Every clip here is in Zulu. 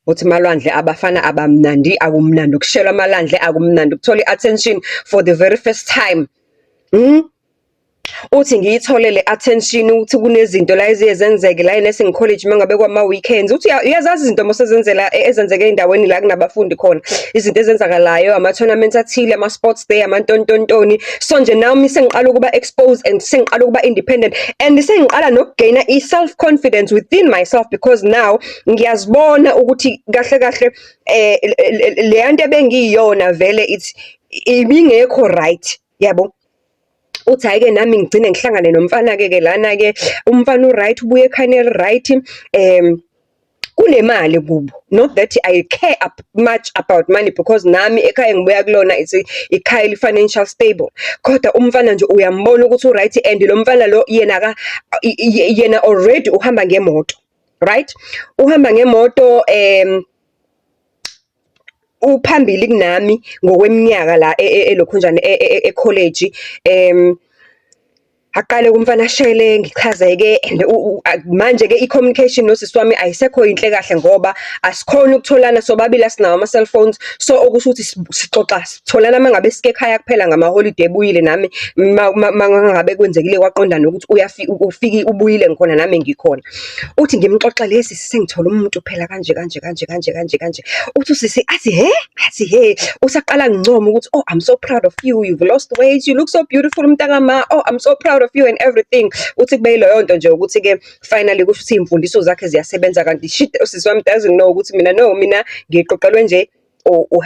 Uthi Malwandle, abafana abamnandi, akumnandi ukushelwa amalwandle, akumnandi ukuthola i-attention for the very first time. Uthi ngiyithole le attention, ukuthi kunezinto la eziye zenzeke la e-nursing college uma ngabe kwama-weekends. Uthi uyazazi izinto mos ezenzela ezenzeka ey'ndaweni la kunabafundi khona. Izinto ezenzakalayo, ama-tournaments athile, ama-sports day, amantontontoni. So nje nami sengiqala ukuba exposed and sengiqala ukuba independent and sengiqala noku-gain-a i-self confidence within myself, because now ngiyazibona ukuthi kahle kahle leya nto ebengiyiyona vele it's ibingekho right, yabo. Uthi hhayi-ke, nami ngigcine ngihlangane nomfana-ke ke lana-ke, umfana u-right, ubuya ekhayeni eli-right, kunemali kubo. Not that I care much about money, because nami ekhaya engibuya kulona, it's ikhaya eli-financial stable. Kodwa umfana nje uyambona ukuthi u-right, and lo mfana lo yena yena already uhamba ngemoto, right? Uhamba ngemoto, uphambili kunami ngokweminyaka la elokhunjani, ekholeji. Aqale umfana ashele, ngichazeke, and manje-ke i-communication nosisi wami ayisekho yinhle kahle ngoba asikhoni ukutholana sobabili, asinawo ama-cellphones. So okusho ukuthi sixoxa, sitholana uma ngabe sike ekhaya kuphela ngamaholide ebuyile, nami uma ngabe kwenzekile kwaqondana ukuthi ufike ubuyile ngikhona, nami ngikhona. Uthi ngimxoxele, "Sisi, sengithole umuntu phela kanje kanje kanje kanje kanje kanje." Uthi usisi athi, "Hhe?" Athi, "Hhe." Usaqala angincome ukuthi, "Oh, I'm so proud of you, you've lost weight, you look so beautiful, mntakama, oh, I'm so proud of you and everything." Uthi kube yileyo nto nje ukuthi-ke finally kusho ukuthi iy'mfundiso zakhe ziyasebenza, kanti shit, usisi wami doesn't know ukuthi mina, no, mina ngiqoqelwe nje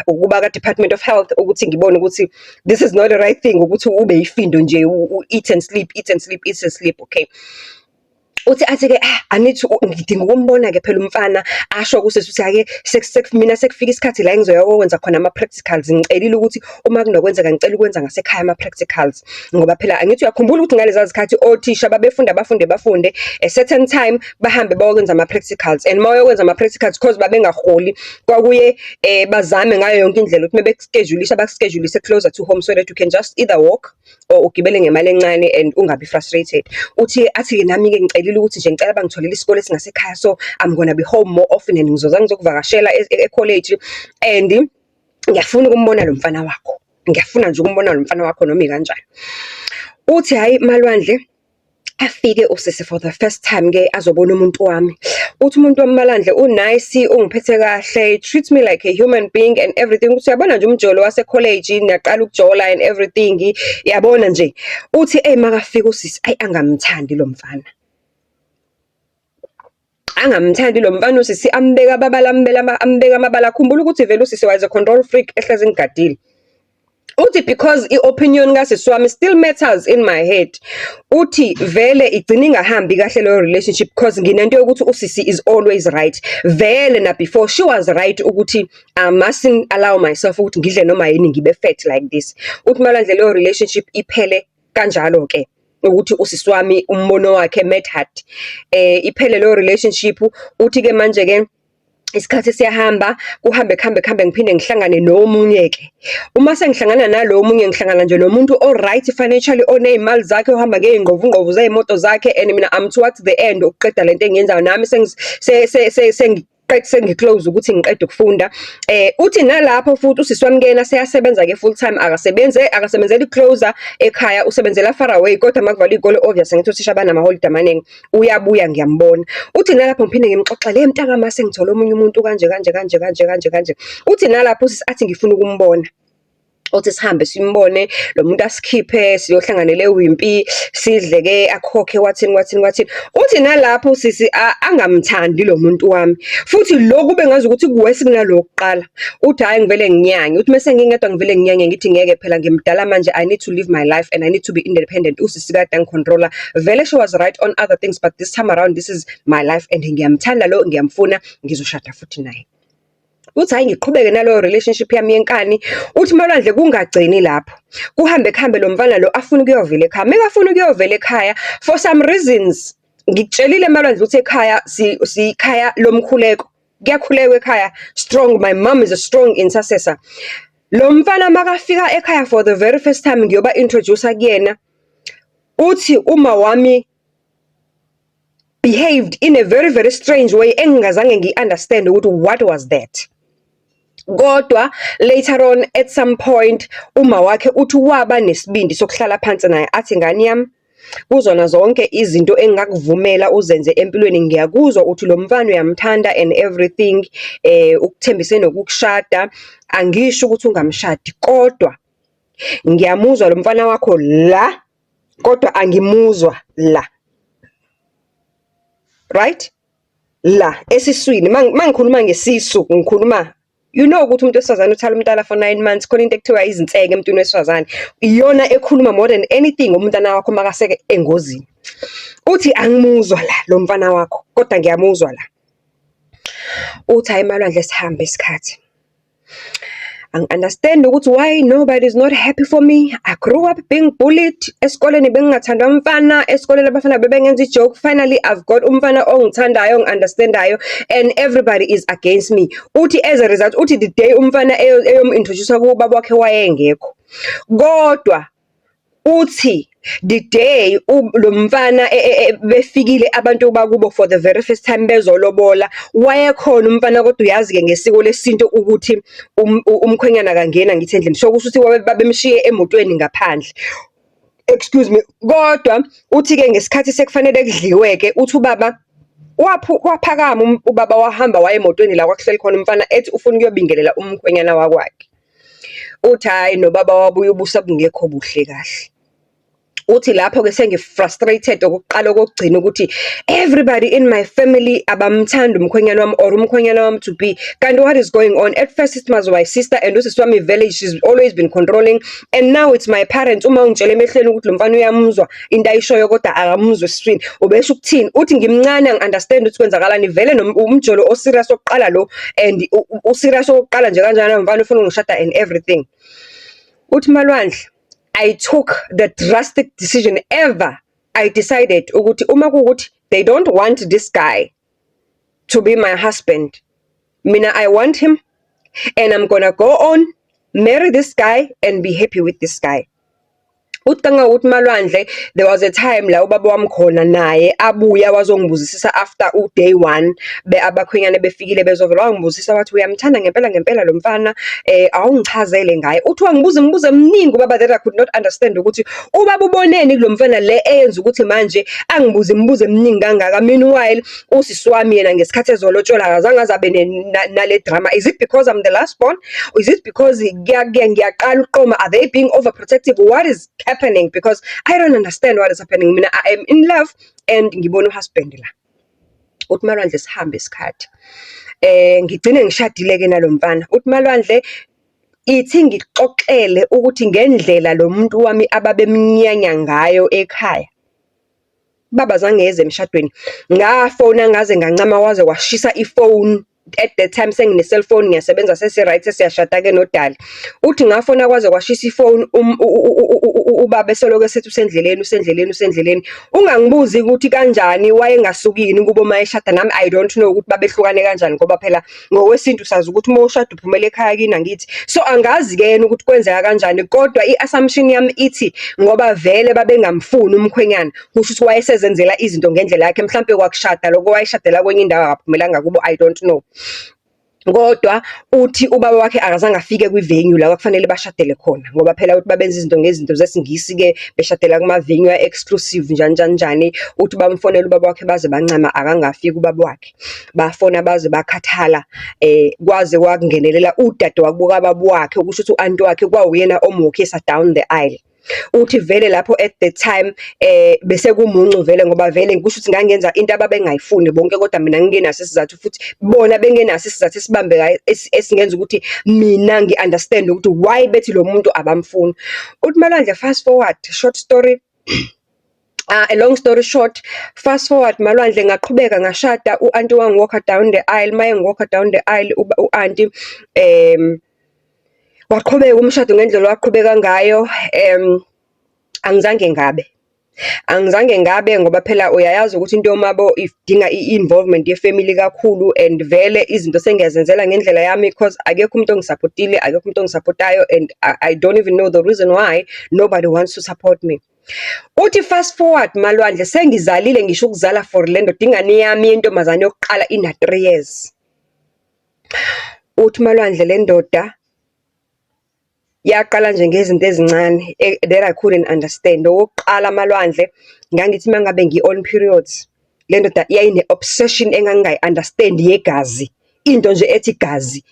ukuba ka-Department of Health ukuthi ngibone ukuthi this is not the right thing, ukuthi ube yifindo nje, eat and sleep, eat and sleep, eat and sleep, okay. Uthi athi-ke, ah, I need to, ngidinga ukumbona-ke phela umfana. Asho kusisi ukuthi ake mina sekufika isikhathi la engizoya kokwenza khona ama-practicals. Ngicelile ukuthi uma kunokwenzeka ngicela ukwenza ngasekhaya ama-practicals. Ngoba phela angithi uyakhumbula ukuthi ngaleza zikhathi othisha babefunda, bafunde bafunde, a certain time bahambe bayokwenza ama-practicals, and uma uyokwenza ama-practicals, cause babengaholi, kwakuye bazame ngayo yonke indlela ukuthi mebeku-schedule-isha, baku-schedule-ise closer to home so that you can just either walk or ugibele ngemali encane and ungabi frustrated. Uthi athi-ke, nami-ke ngicelile ukuthi nje ngicela bangitholele isikole esingasekhaya, so I'm gonna be home more often and ngizoza ngizokuvakashela ekholeji, and ngiyafuna ukumbona lo mfana wakho. Ngiyafuna nje ukumbona lo mfana wakho noma ikanjani. Uthi hhayi Malwandle, afike usisi for the first time-ke azobona umuntu wami. Uthi umuntu wami, Malwandle, u-nice, ungiphethe kahle, treats me like a human being and everything. Uthi uyabona nje umjolo wasekholeji, niyaqala ukujola and everything, yabona nje. Uthi eyi, makafika usisi, ayi, angamthandi lo mfana. Angamthandi lo mfana usisi, ambeke amabala, ambeke amabala. Khumbula ukuthi vele usisi was a control freak, ehlezi engigadile. Uthi because i-opinion kasisi wami still matters in my head. Uthi vele igcine ingahambi kahle leyo relationship, because nginento yokuthi usisi is always right. Vele na before she was right ukuthi I mustn't allow myself ukuthi ngidle noma yini, ngibe fat like this. Uthi Malwandle, leyo relationship iphele kanjalo-ke, ukuthi usisi wami umbono wakhe mattered. Iphele leyo relationship. Uthi-ke manje-ke isikhathi siyahamba, kuhambe kuhambe kuhambe, ngiphinde ngihlangane nomunye-ke. Uma sengihlangana nalo omunye, ngihlangana nje nomuntu o-right financially, oney'mali zakhe, ohamba ngey'ngqovungqovu zey'moto zakhe, and mina I'm towards the end ukuqeda lento engiyenzayo, nami sengi-close ukuthi ngiqede ukufunda. Uthi nalapho futhi usisi wami kuyena seyasebenza-ke full time, akasebenzi, akasebenzeli closer ekhaya, usebenzela far away, kodwa uma kuvalwa iy'kole, obvious angithi othisha banamaholide amaningi, uyabuya ngiyambona. Uthi nalapho ngiphinde ngimxoxele, "Hey mntakama, sengithole omunye umuntu kanje kanje kanje kanje kanje kanje." Uthi nalapho usisi athi ngifuna ukumbona. Uthi sihambe simbone lo muntu, asikhiphe siyohlanganela eWimpy, sidle-ke, akhokhe, wathini wathini wathini. Uthi nalapho usisi angamthandi lo muntu wami, futhi lokhu bengazi ukuthi ku-worse kunalo wokuqala. Uthi hhayi, ngivele nginyanye, uthi mese ngingedwa ngivele nginyanye, ngithi ngeke phela, ngimdala manje, I need to live my life and I need to be independent. Usisi kade angi-control-a, vele she was right on other things, but this time around this is my life and ngiyamthanda lo, ngiyamfuna, ngizoshada futhi naye. Uthi hhayi, ngiqhubeke naleyo relationship yami yenkani. Uthi Malwandle, kungagcini lapho. Kuhambe kuhambe, lo mfana lo afune ukuyovela ekhaya. Mekafuna ukuyovela ekhaya, for some reasons, ngikutshelile Malwandle ukuthi ekhaya siyikhaya lomkhuleko. Kuyakhulekwa ekhaya, strong. My mom is a strong intercessor. Lo mfana makafika ekhaya for the very first time, ngiyoba introduce kuyena. Uthi uma wami behaved in a very, very strange way engingazange ngiyi-understand ukuthi what was that. Kodwa later on, at some point, uma wakhe uthi waba nesibindi sokuhlala phansi naye athi, "Ngane yami, kuzona zonke izinto engingakuvumela uzenze empilweni, ngiyakuzwa uthi lo mfana uyamthanda and everything, ukuthembise nokukushada, angisho ukuthi ungamshadi, kodwa ngiyamuzwa lo mfana wakho la, kodwa angimuzwa la." Right? La esiswini, uma ngikhuluma ngesisu, ngikhuluma, you know ukuthi umuntu wesifazane uthwala umntwana for 9 months, khona into ekuthiwa izinseke emntwini wesifazane. Iyona ekhuluma more than anything umntana wakho makaseke engozini. Uthi, "Angimuzwa la lo mfana wakho, kodwa ngiyamuzwa la." Uthi, "Hhayi Malwandle, sihambe isikhathi. Angi-understand ukuthi why nobody is not happy for me. I grew up being bullied. Esikoleni bengingathandwa mfana, esikoleni abafana bebengenza i-joke. Finally I've got umfana ongithandayo, ongi-understand-ayo, and everybody is against me." Uthi as a result, uthi the day umfana eyomu-introduce-a kubaba wakhe wayengekho. Kodwa uthi the day lo mfana befikile abantu bakubo for the very first time bezolobola, wayekhona umfana, kodwa uyazi-ke ngesiko lesintu ukuthi umkhwenyana akangeni, angithi, endlini. So kusho ukuthi babemshiye emotweni ngaphandle. Excuse me. Kodwa uthi-ke ngesikhathi sekufanele kudliwe-ke, uthi ubaba waphakama ubaba, wahamba waya emotweni la kwakuhleli khona umfana, ethi ufuna ukuyobingelela umkhwenyana wakwakhe. Uthi hhayi, nobaba wabuya ubuso bungekho buhle kahle. Uthi lapho-ke sengi-frustrated okokuqala okokugcina ukuthi everybody in my family abamthandi umkhwenyana wami or umkhwenyana wami to be. Kanti what is going on? At first it was my sister, and usisi wami vele she's always been controlling, and now it's my parents. Uma ungitshela emehlweni ukuthi lo mfana uyamuzwa into ayishoyo kodwa akamuzwa esiswini, ubesho ukuthini? Uthi ngimncane, angi-understand ukuthi kwenzakalani vele umjolo o-serious wokuqala lo, and u-serious okokuqala nje kanjana, mfana ufuna ungishada and everything. Uthi, "Malwandle, I took the drastic decision ever. I decided ukuthi uma kuwukuthi they don't want this guy to be my husband, mina I want him and I'm gonna go on, marry this guy and be happy with this guy." Uthi kangangokuthi Malwandle, there was a time la ubaba wami khona naye abuya wazongibuzisisa after u-day one abakhwenyane befikile bezovela, wangibuzisa wathi, "Uyamthanda ngempela ngempela lo mfana? Awungichazele ngaye." Uthi wangibuza imibuzo eminingi ubaba that I could not understand ukuthi ubaba uboneni kulo mfana le eyenza ukuthi manje angibuze imibuzo eminingi kangaka. Meanwhile usisi wami yena ngesikhathi ezolotsholwa akazange aze abe nale drama. Is it because I'm the last born? Is it because ngiyaqala ukuqoma? Are they being overprotective? What is happening? Because I don't understand what is happening. Mina I am in love and ngibona u-husband la. Uthi Malwandle sihambe isikhathi. Ngigcine ngishadile-ke nalo mfana. Uthi Malwandle, ithi ngikuxoxele ukuthi ngendlela lo muntu wami ababemnyanya ngayo ekhaya. Baba zange eze emshadweni. Ngafona ngaze ngancama, waze washisa ifoni. At that time sengine-cellphone, ngiyasebenza, sesi-right, sesiyashada-ke nodali. Uthi ngafona kwaze kwashisa ifoni, ubaba esoloko esethi usendleleni, usendleleni, usendleleni. Ungangibuzi ukuthi kanjani wayengasuki yini kubo uma eshada nami, I don't know ukuthi babehlukane kanjani, ngoba phela ngokwesintu sazi ukuthi uma ushada uphumela ekhaya kini, angithi? So angazi-ke yena ukuthi kwenzeka kanjani, kodwa i-assumption yami ithi ngoba vele babengamfuni umkhwenyana, kusho ukuthi wayesezenzela izinto ngendlela yakhe, mhlampe kwakushada lokho wayeshadela kwenye indawo, akaphumelanga kubo, I don't know. Kodwa uthi ubaba wakhe akazange afike kwi-venue la kwakufanele bashadele khona, ngoba phela uthi babenza izinto ngezinto zesiNgisi-ke, beshadela kuma-venue a-exclusive, njani njani njani. Uthi bamfonela ubaba wakhe baze bancama, akangafiki ubaba wakhe. Bafona baze bakhathala, kwaze kwangenelela udadewabo kababa wakhe, okusho ukuthi u-anti wakhe kwawuyena omu-walk-isa down the aisle. Uthi vele lapho at the time bese kumuncu vele, ngoba vele kusho ukuthi ngangenza into ababengayifuni bonke, kodwa mina ngingenaso isizathu, futhi bona bengenaso isizathu esibambekayo esingenza ukuthi mina ngi-understand ukuthi why bethi lo muntu abamfuni. Uthi Malwandle, fast forward, short story, a long story short, fast forward Malwandle, ngaqhubeka ngashada, u-anti wangi-walk-a down the aisle, uma engi-walk-a down the aisle u-anti, waqhubeka umshado ngendlela owaqhubeka ngayo. Angizange ngabe. Angizange ngabe ngoba phela uyayazi ukuthi into yomabo idinga i-involvement ye-family kakhulu, and vele izinto sengiyazenzela ngendlela yami because akekho umuntu ongi-support-ile, akekho umuntu ongi-support-ayo, and I don't even know the reason why nobody wants to support me. Uthi fast forward Malwandle, sengizalile ngisho ukuzala for le ndoda, ingane yami yentombazane yokuqala ina-3 years. Uthi uMalwandle le ndoda yaqala nje ngezinto ezincane that I couldn't understand. Okokuqala Malwandle, ngangithi uma ngabe ngi-on periods, le ndoda yayine-obsession engangingayi-understand-i yegazi, into nje ethi gazi.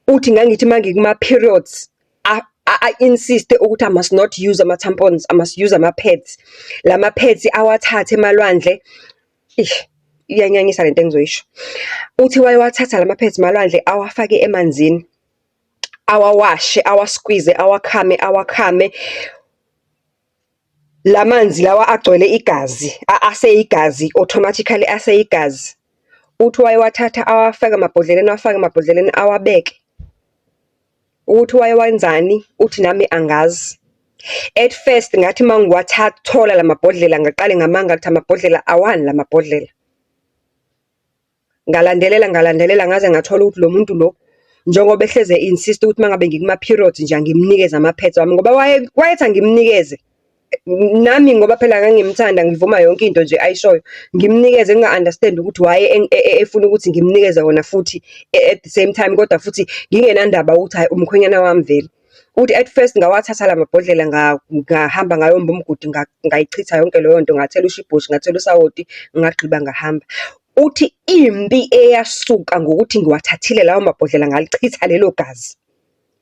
Uthi ngangithi uma ngikuma-periods a-insist-e ukuthi I must not use ama-tampons, I must use ama-pads. Lama-pads awathathe Malwandle, eish, iyanyanyisa lento engizoyisho. Uthi wayewathatha lama-pads Malwandle, awafake emanzini, awawashe, awa-squeeze-e, awakhame, awakhame. La manzi lawa agcwele igazi, aseyigazi, automatically aseyigazi. Uthi wayewathatha awafake emabhodleleni, awafake emabhodleleni, awabeke. Ukuthi wayewenzani, uthi nami angazi. At first ngathi uma ngiwathathola la mabhodlela ngaqale ngamangala ukuthi amabhodlela awani la mabhodlela. Ngalandelela, ngalandelela ngaze ngathola ukuthi lo muntu lo, njengoba ehleze e-insist-a ukuthi uma ngabe ngikuma-periods nje angimnikeze ama-pads wami, ngoba wayethi angimnikeze. Nami ngoba phela ngangimthanda ngivuma yonke into nje ayishoyo, ngimnikeze nginga-understand-i ukuthi why efuna ukuthi ngimnikeze wona futhi at the same time, kodwa futhi ngingenandaba ukuthi hhayi umkhwenyana wami vele. Uthi at first ngawathatha la mabhodlela ngahamba ngayomba umgodi ngayichitha yonke leyo nto, ngathela ushibhoshi, ngathela usawoti, ngagqiba ngahamba. Uthi impi eyasuka ngokuthi ngiwathathile lawo mabhodlela ngalichitha lelo gazi.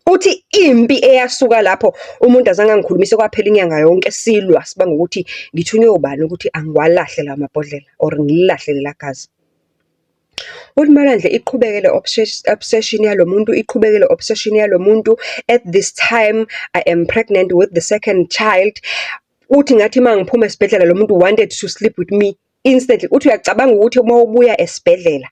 Uthi impi eyasuka lapho, umuntu azange angikhulumise kwaphela inyanga yonke silwa, sibanga ukuthi ngithunywe ubani ukuthi angiwalahle lawa mabhodlela or ngililahle lela gazi. Uthi Malwandle iqhubeke le obsession yalo muntu, iqhubeke le obsession yalo muntu. At this time I am pregnant with the second child. Uthi ngathi uma ngiphuma esibhedlela lo muntu wanted to sleep with me instantly. Uthi uyacabanga ukuthi uma ubuya esibhedlela,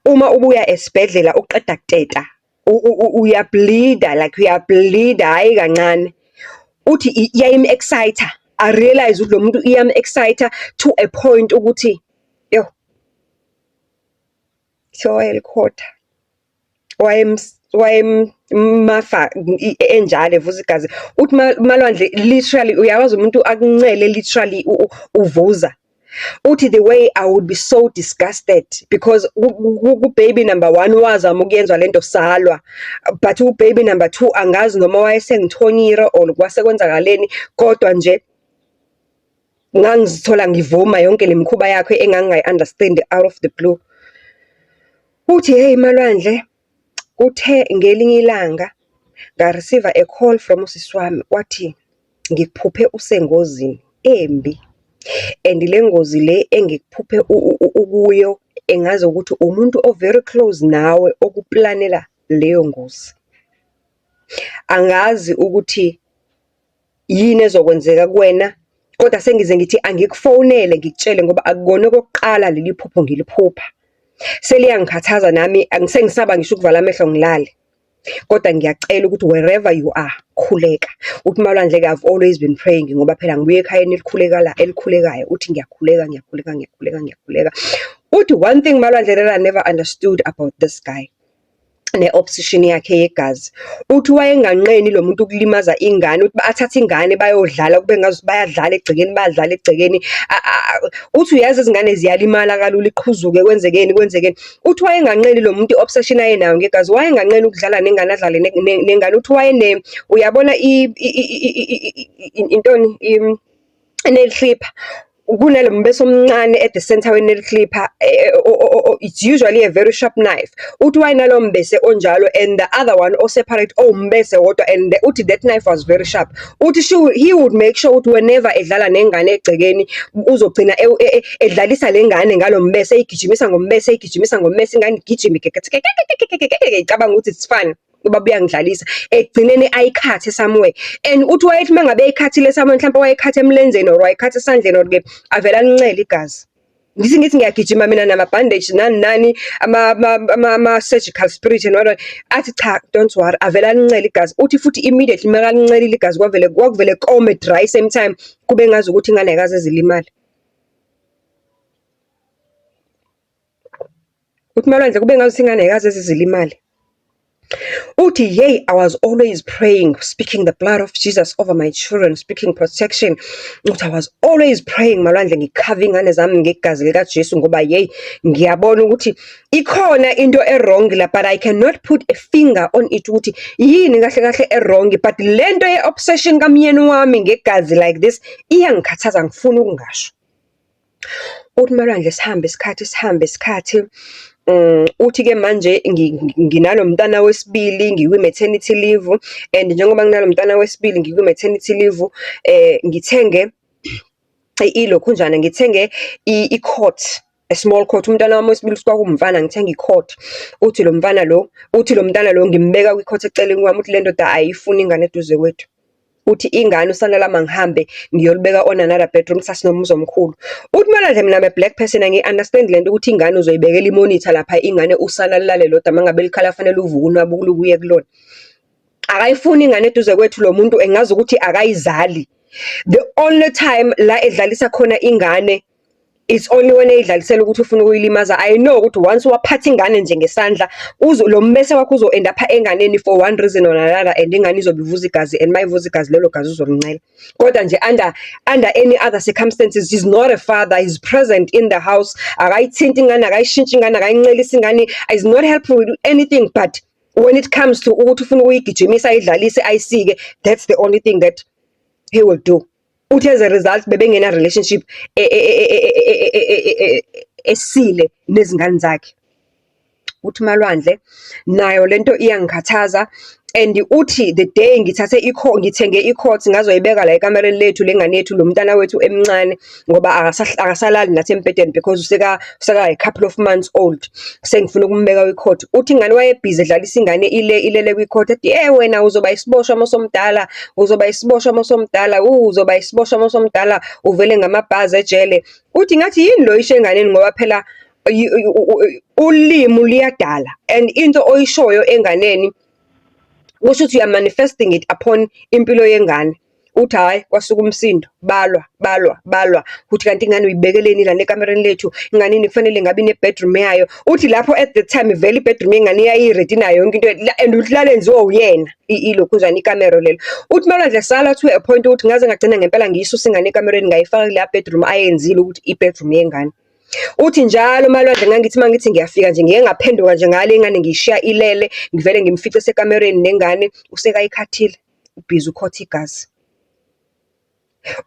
uma ubuya esibhedlela uqeda kuteta, uya-bleed-a, like uya-bleed-a, hhayi kancane. Uthi yayim-excite-a, I realise ukuthi lo muntu iyam-excite-a to a point ukuthi, yoh, kuthiwa wayelikhotha, wayemmafa enjalo evuza igazi. Uthi Malwandle literally uyawazi umuntu akuncele literally uvuza. Uthi the way I would be so disgusted because ku-baby number one wazama ukuyenza lento salwa, but u-baby number two angazi noma wayesengithonyile or kwase kwenzakaleni, kodwa nje ngangizithola ngivuma yonke le mikhuba yakhe engangingayi-understand out of the blue. Uthi hheyi Malwandle, kuthe ngelinye ilanga nga-receive-a a call from usisi wami, wathi, ngikuphuphe usengozini embi and le ngozi le engikuphuphe ukuyo engazi ukuthi umuntu o-very close nawe okuplanela leyo ngozi. Angazi ukuthi yini ezokwenzeka kuwena, kodwa sengize ngithi angikufonele ngikutshele ngoba akukona okokuqala leli phupho ngiliphupha. Seliyangikhathaza nami, sengisaba ngisho ukuvala amehlo ngilale. Kodwa ngiyacela ukuthi wherever you are, khuleka. Uthi Malwandle-ke I've always been praying ngoba phela ngibuya ekhayeni elikhulekayo. Uthi ngiyakhuleka, ngiyakhuleka, ngiyakhuleka, ngiyakhuleka. Uthi one thing Malwandle that I never understood about this guy, ne-obsession yakhe yegazi. Uthi wayenganqeni lo muntu ukulimaza ingane, uthi athathe ingane bayodlala kube ngazuthi bayadlala egcekeni, bayadlala egcekeni. Uthi uyazi izingane ziyalimala kalula, iqhuzuke kwenzekeni, kwenzekeni. Uthi wayenganqeni lo muntu i-obsession ayenayo ngegazi, wayenganqeni ukudlala nengane, adlale nengane. Uthi uyabona intoni, i-nail clipper, kunalo mbese omncane at the centre we-nail clipper, it's usually a very sharp knife. Uthi wayenalo mbese onjalo and the other one o-separate owumbese wodwa and uthi that knife was very sharp. Uthi he would make sure ukuthi whenever edlala nengane egcekeni uzogcina edlalisa le ngane ngalo mbese, eyigijimisa ngombese, eyigijimisa ngombese, ingane igijime igegetheke icabanga ukuthi it's fun. Ubaba uyangidlalisa, ekugcineni ayikhathe somewhere and uthi wayethi uma ngabe eyikhathile somewhere, mhlampe wayekhatha emlenzeni or wayekhatha esandleni or kephi, avele alincele igazi. Ngithi ngiyagijima mina namabhandeji nani nani, ama-surgical spirit and what what, athi cha, don't worry, avele alincele igazi. Uthi futhi immediately makalincelile igazi kwavele kwakuvele kome dry same time, kube ngazukuthi ingane ayikaze ize ilimale. Uthi Malwandle kube ngazuthi ingane ayikaze ize ilimale. Uthi, "Yey, I was always praying, speaking the blood of Jesus over my children, speaking protection." Uthi, "I was always praying, Malwandle, ngikhava iy'ngane zami ngegazi likaJesu ngoba yeyi, ngiyabona ukuthi ikhona into e-wrong la, but I cannot put a finger on it ukuthi yini kahle kahle e-wrong, but lento ye-obsession kamyeni wami ngegazi like this iyangikhathaza, angifuni ukungasho." Uthi Malwandle, sihambe isikhathi, sihambe isikhathi. Uthi-ke manje nginalo mntwana wesibili ngikwi-maternity leave, and njengoba nginalo mntwana wesibili ngikwi-maternity leave, ngithenge ilokhunjana, ngithenge i-cot, a small cot. Umntwana wami wesibili kwakuwumfana, ngithenga i-cot. Uthi lo mfana lo, uthi lo mntana lo ngimbeka kwi-cot eceleni kwami, uthi le ndoda ayifuni ingane eduze kwethu. Uthi ingane usana lami angihambe ngiyolibeka on another bedroom, sasinomuzi omkhulu. Uthi Malwandle, mina I'm a black person, angiyi-understand lento ukuthi ingane uzoyibekela i-monitor lapha, ingane usana lulale lodwa, uma ngabe likhala kufanele uvuke unwabuluke uye kulona. Akayifuni ingane eduze kwethu lo muntu, engazi ukuthi akayizali. The only time la edlalisa khona ingane, it's only when eyidlalisela ukuthi ufuna ukuyilimaza. I know ukuthi once waphatha ingane nje ngesandla, lo mmese wakho uzo-end-up-a enganeni for one reason or another, and ingane izobe ivuza igazi, and uma ivuza igazi, lelo gazi uzolincela. Kodwa nje under any other circumstances, he's not a father, he's present in the house. Akayithinti ingane, akayishintshi ingane, akayincelisi ingane, is not helpful with anything, but when it comes to ukuthi ufuna ukuyigijimisa, ayidlalise, ayisike, that's the only thing that he will do. Uthi as a result, bebengena relationship esile nezingane zakhe. Uthi Malwandle, nayo lento iyangikhathaza, and uthi the day ngithathe ngithenge i-cot ngazoyibeka la ekamereni lethu le ngane yethu, lo mntana wethu emncane, ngoba akasalali nathi embhedeni because useka a couple of months old, sengifuna ukumbeka kwi-cot. Uthi ingane wayebhizi edlalisa ingane ile ilele kwi-cot, ethi, "Eh, wena uzoba isiboshwa uma usumdala, uzoba isiboshwa uma usumdala, uzoba isiboshwa uma usumdala, uvele ngamabhazi ejele." Uthi ngathi yini lo oyisho enganeni, ngoba phela ulimi luyadala, and into oyishoyo enganeni kusho ukuthi you are manifesting it upon impilo yengane. Uthi hhayi, kwasuka umsindo, balwa, balwa, balwa. Uthi kanti ingane uyibekeleni lana ekamereni lethu, ingane kufanele ngabe ine-bedroom yayo. Uthi lapho at the time vele i-bedroom yengane yayi-ready nayo yonke into, and uthi lalenziwa uyena ilokhunjana ikamero lelo. Uthi Malwandle sala to a point ukuthi ngaze ngagcina ngempela ngiyisusa ingane ekamereni, ngayifaka kuleya bedroom ayenzile ukuthi i-bedroom yengane. Uthi njalo Malwandle ngangithi uma ngithi ngiyafika nje, ngike ngaphenduka nje ngale ingane ngiyishiya ilele, ngivele ngimfice esekamereni nengane, usekayikhathile, ubhizi ukhotha igazi.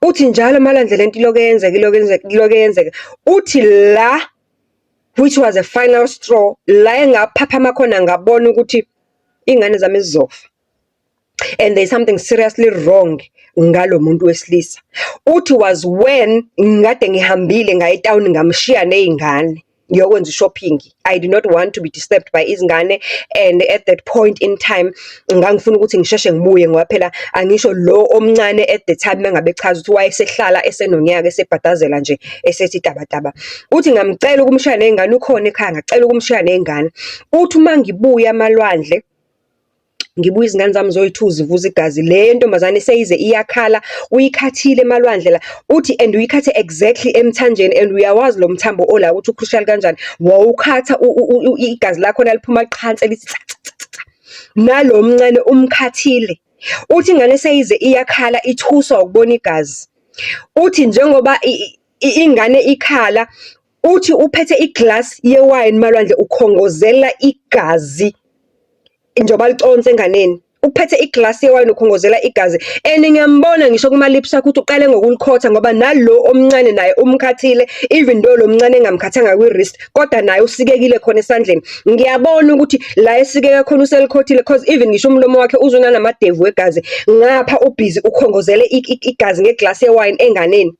Uthi njalo Malwandle lento ilokhu yenzeka, ilokhu yenzeka, ilokhu yenzeka. Uthi la, which was a final straw, la engaphaphama khona ngabona ukuthi iy'ngane zami zizofa and there is something seriously wrong ngalo muntu wesilisa. Uthi was when ngikade ngihambile ngaya etawuni, ngamshiya ney'ngane ngiyokwenza i-shopping. I did not want to be disturbed by izingane, and at that point in time ngangifuna ukuthi ngisheshe ngibuye, ngoba phela angisho lo omncane at the time mengabe echaza ukuthi wayesehlala esenonyaka, esebhadazela nje, esethi tabataba. Uthi ngamcela ukumshiya ney'ngane, ukhona ekhaya, ngacela ukumshiya ney'ngane. Uthi uma ngibuya Malwandle, ngibuya izingane zami zoyi-two zivuza igazi. Le ntombazane seyize iyakhala, uyikhathile Malwandle la. Uthi and uyikhathe exactly emthanjeni, and uyawazi lo mthambo ola ukuthi u-crucial kanjani. Wawukhatha igazi lakhona liphuma liqhanse lithi tsa tsa tsa tsa. Nalo omncane umkhathile. Uthi ingane seyize iyakhala, ithuswa ukubona igazi. Uthi njengoba ingane ikhala, uthi uphethe i-glass ye-wine Malwandle, ukhongozela igazi njengoba liconsa enganeni. Uphethe iglasi yewayini, ukhongozela igazi, and ngiyambona ngisho kuma-lips akhe ukuthi uqale ngokulikhotha, ngoba nalo omncane naye umkhathile, even though lo mncane engamkhathanga kwi-wrist, kodwa naye usikekile khona esandleni. Ngiyabona ukuthi la esikeke khona uselikhothile, cause even ngisho umlomo wakhe uzunanamadevu wegazi, ngapha ubhizi ukhongozele igazi ngeglasi yewayini enganeni.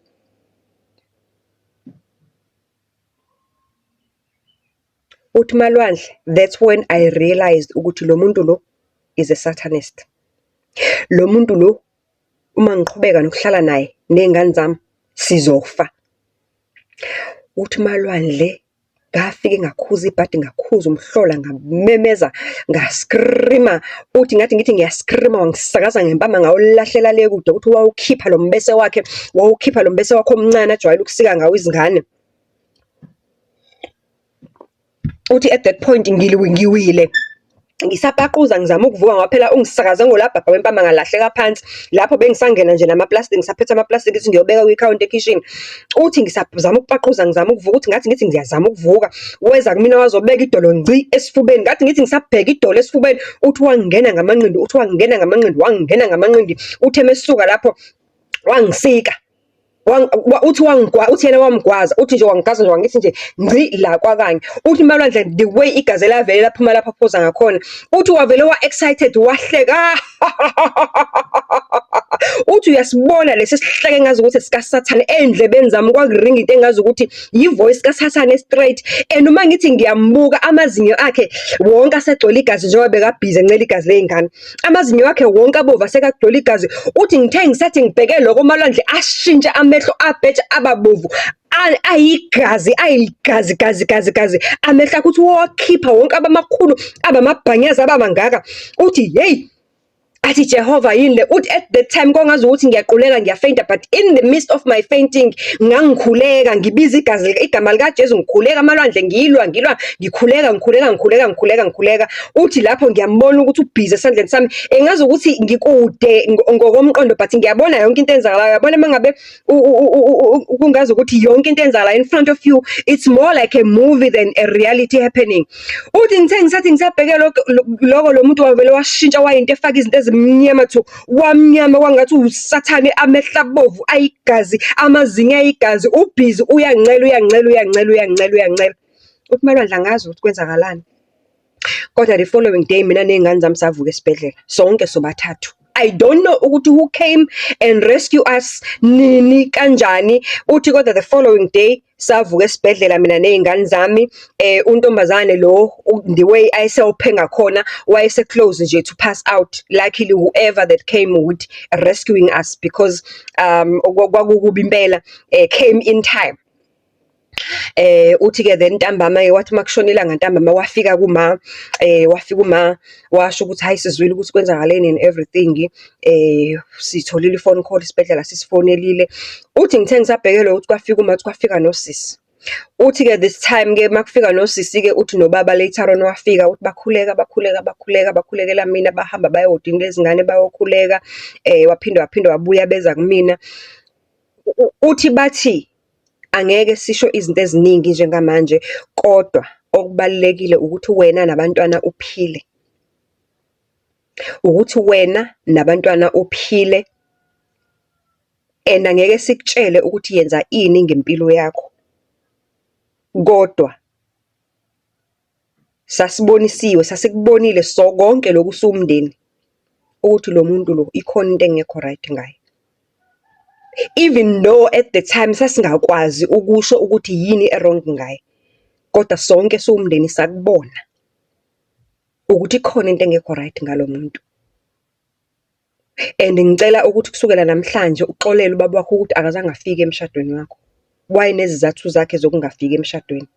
Uthi Malwandle, that's when I realised ukuthi lo muntu lo is a satanist. Lo muntu lo, uma ngiqhubeka nokuhlala naye ney'ngane zami, sizofa. Uthi Malwandle, ngafike ngakhuza ibhadi, ngakhuza umhlola, ngamemeza, nga-scream-a. Uthi ngathi ngithi ngiya-scream-a, wangisakaza ngempama, ngawulahlela le kude. Uthi wawukhipha lo mbese wakhe, wawukhipha lo mbese wakhe omncane ajwayele ukusika ngawo izingane. Uthi at that point ngiwile, Ngisapaquza ngizama ukuvuka ngoba phela ungisakaze ngolabhabha wempama ngalahleka phansi. Lapho bengisangena nje namaplastiki, ngisaphethe amaplastiki ngithi ngiyobeka kwikhawunti ekhishini. Uthi ngisazama ukupaquza ngizama ukuvuka, uthi ngathi ngithi ngiyazama ukuvuka, weza kumina wazobeka idolo ngci esifubeni. Ngathi ngithi ngisabheka idolo esifubeni, uthi wangena ngamanqindi, uthi wangena ngamanqindi, wangena ngamanqindi. Uthe uma esuka lapho wangisika. Uthi uthi yena wamgwaza, uthi nje wangigwaza nje wangithi nje ngci la kwakanye. Uthi Malwandle the way igazi elavele laphuma lapho aphuza ngakhona, uthi wavele wa-excited wahleka. Uthi uyasibona lesi sihleke engazi ukuthi esikaSathane ey'ndlebeni zami kwakuringa into engazi ukuthi yi-voice kaSathane straight. And uma ngithi ngiyambuka amazinyo akhe wonke asegcwele igazi njengoba bekabhizi encela igazi ley'ngane. Amazinyo akhe wonke abovu asekagcwele igazi. Uthi ngithe ngisathi ngibheke lokho Malwandle ashintshe amehlo abheja ababovu ayigazi ayigazi gazi gazi gazi amehlo akhe uthi wakhipha wonke abamakhulu abamabhanyaza abamangaka. Uthi yeyi, athi Jehova yini le? Uthi at that time kwangazi ukuthi ngiyaquleka ngiyafeyinta, but in the midst of my fainting ngangikhuleka ngibiza igazi igama likaJesu, ngikhuleka amalwandle, ngilwa ngilwa, ngikhuleka ngikhuleka ngikhuleka ngikhuleka ngikhuleka. Uthi lapho ngiyambona ukuthi ubhizi esandleni sami, engazi ukuthi ngikude ngokomqondo, but ngiyabona yonke into enzakalayo. Yabona uma ngabe kungazi ukuthi yonke into enzakalayo in front of you, it's more like a movie than a reality happening. Uthi ngithe ngisathi ngisabheke lokho, lo muntu wavele washintsha wayinto efaka izinto ezimnyama thu, wamnyama kwangathi usathane, amehlo abovu ayigazi, amazinyo ayigazi, ubhizi uyancela uyancela uyancela uyancela uyancela. Uthi Malwandle angazi ukuthi kwenzakalani. Kodwa the following day mina ney'ngane zami savuka esibhedlela sonke sobathathu. I don't know ukuthi who came and rescue us, nini, kanjani. Uthi kodwa the following day savuka esibhedlela mina ney'ngane zami. Untombazane lo, the way ayesewuphe ngakhona, wayese close nje to pass out. Luckily whoever that came with rescuing us, because kwakukubi impela, came in time. Uthi-ke then ntambama-ke, wathi uma kushona ilanga ntambama wafika kuma, wafika uma washo ukuthi hhayi, sizwile ukuthi kwenzakaleni and everything. Sitholile i-phone call, isibhedlela sisifonelile. Uthi ngithe ngisabheke ukuthi kwafika uma, uthi kwafika nosisi. Uthi-ke this time-ke makufika nosisi-ke, uthi nobaba later on wafika, uthi bakhuleka bakhuleka bakhuleka bakhulekela mina, bahamba baya ehhodini lezingane bayokhuleka. Waphinde waphinde wabuya beza kumina. Uthi bathi angeke sisho izinto eziningi njengamanje, kodwa okubalulekile ukuthi wena nabantwana uphile. Ukuthi wena nabantwana uphile and angeke sikutshele ukuthi yenza ini ngempilo yakho. Kodwa sasibonisiwe, sasikubonile so konke lokhu siwumndeni ukuthi lo muntu lo ikhona into engekho right ngaye. Even though at the time sasingakwazi ukusho ukuthi yini e-wrong ngaye, kodwa sonke siwumndeni sakubona ukuthi ikhona into engekho right ngalo muntu. And ngicela ukuthi kusukela namhlanje uxolele ubaba wakho ukuthi akazange afike emshadweni wakho. Wayenezizathu zakhe zokungafiki emshadweni.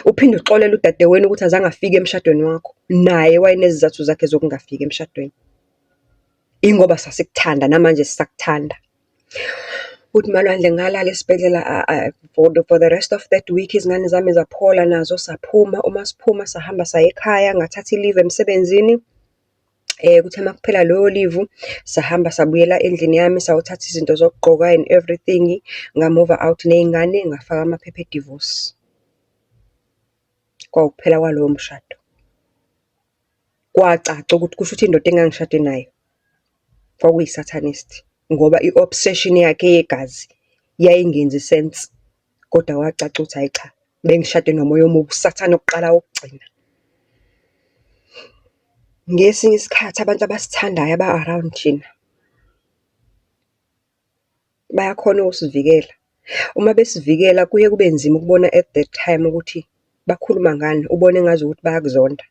Uphinde uxolele udadewenu ukuthi azange afike emshadweni wakho. Naye wayenezizathu zakhe zokungafiki emshadweni. Ingoba sasikuthanda, namanje sisakuthanda. Uthi Malwandle ngalala esibhedlela for the rest of that week, izingane zami zaphola nazo, saphuma. Uma siphuma sahamba saya ekhaya, ngathatha i-leave emsebenzini. Kuthe uma kuphela leyo leave, sahamba sabuyela endlini yami, sayothatha izinto zokugqoka and everything. Nga-move out ney'ngane, ngafaka amaphepha e-divorce. Kwawukuphela kwalowo mshado. Kwacaca ukuthi kusho ukuthi indoda engangishade nayo kwakuyi-satanist, ngoba i-obsession yakhe yegazi yayingenzi sense. Kodwa kwacaca ukuthi hhayi cha, bengishade nomoya omubi, uSathane wokuqala wokugcina. Ngesinye isikhathi abantu abasithandayo aba-around thina bayakhona ukusivikela. Uma besivikela kuye kube nzima ukubona at that time ukuthi bakhuluma ngani, ubone engazukuthi bayakuzonda.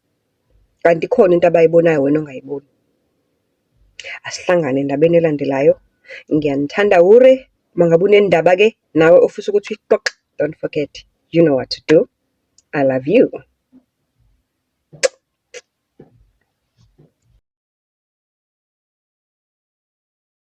Kanti ikhona into abayibonayo wena ongayiboni. Asihlangane endabeni elandelayo. Ngiyanithanda hure. Uma ngabe unendaba-ke nawe ofisa ukuthi uyixoxe, don't forget, you know what to do. I love you.